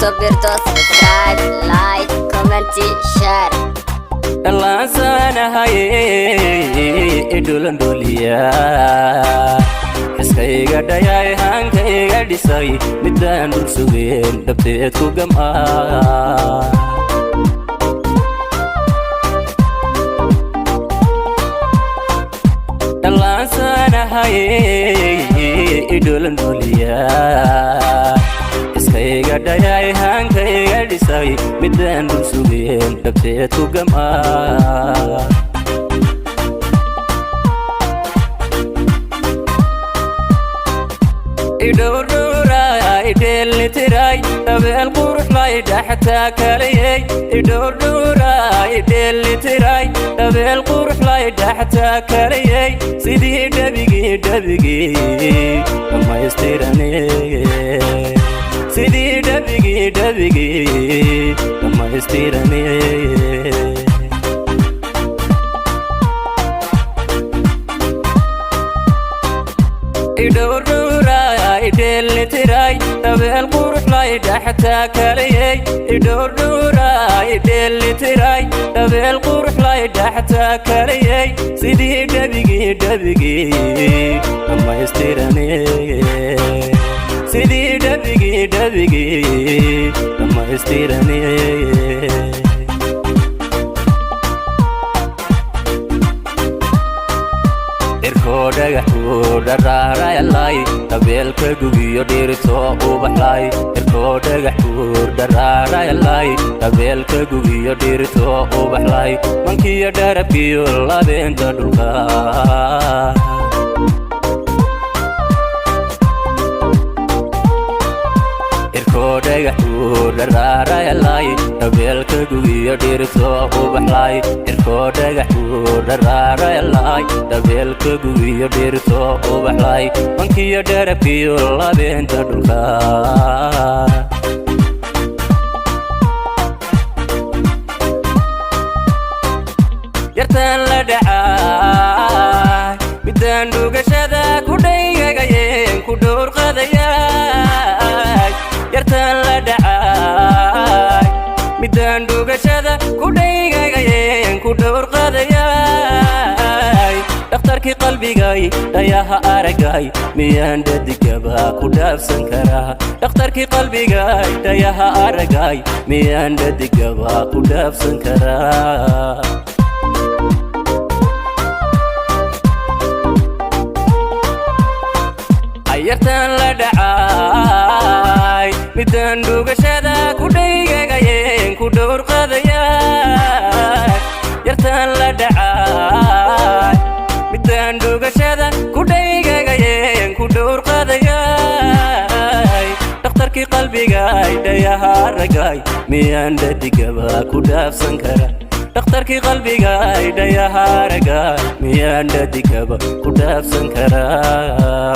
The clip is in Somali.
soo biirto, subscribe, like, comment, share. Dhallaansanahaye, idhulandhuliya, xiskayga dhayay, hankayga dhisay, midaan dhul sugeen, dhabteed ku gam'aa. Dhallaansanahaye, idhulandhuliya, xiskayga dhayay, hankayga dhisay, midaan dhul sugeen, dhabteed ku gam'aa. Idhowrdhowraay, dheelitiray, dabeel quruxlay, dhaxtaa kaliyey. Idhowrdhowraay, dheelitiray, dabeel quruxlay, dhaxtaa kaliyey, sidii dhabigii, dhabigii dhammaystirane, sidii dhabigii, dhabigii dhammaystirane. Idhowrdhowraay, dheelitiray, dabeel quruxlay, dhaxtaa kaliyey. Idhowrdhowraay, dheelitiray, dabeel quruxlay, dhaxtaa kaliyey, sidii dhabigii, dhabigii dhammaystirane, sidii dhabigii, dhabigii dhammaystirane. Irkoo dhagax buu dharaarayalay, dabeelka gugiyo dhirito ubaxlay. Irkoo dhagax buur dharaarayalay, dabeelka gugiyo dhirito ubaxlay, mankiyo dharabkiyo labeenta dhulka. Irkoo dhagax buur dharaarayalay, dabeelka gugiyo dhirito ubaxlay. Irkoo dhagax buur dharaarayalay, dabeelka gugiyo dhirito ubaxlay, mankiyo dharabkiyo labeenta dhulka. Yartaan la dhacay, midaan dhugashada ku dhaygagayeen, ku dhowrqadayay. Yartaan la dhacay, midaan dhugashada ku dhaygagayeen, ku dhowrqadayay. Dhakhtarkii qalbigay, dhayaha aragay, miyaan dhadigaba ku dhaafsan karaa? Dhakhtarkii qalbigay, dhayaha aragay, miyaan dhadigaba ku dhaafsan karaa? Ayartaan la dhacay, midaan dhugashada ku dhaygagayeen, ku dhowrqadayay. Yartaan la dhacay, midaan dhugashada ku dhaygagayeen, ku dhowrqadayay. Dhakhtarkii qalbigay, dhayaha aragay, miyaan dhadigaba ku dhaafsan kara? Dhakhtarkii qalbigay, dhayaha aragay, miyaan dhadigaba ku dhaafsan karaa?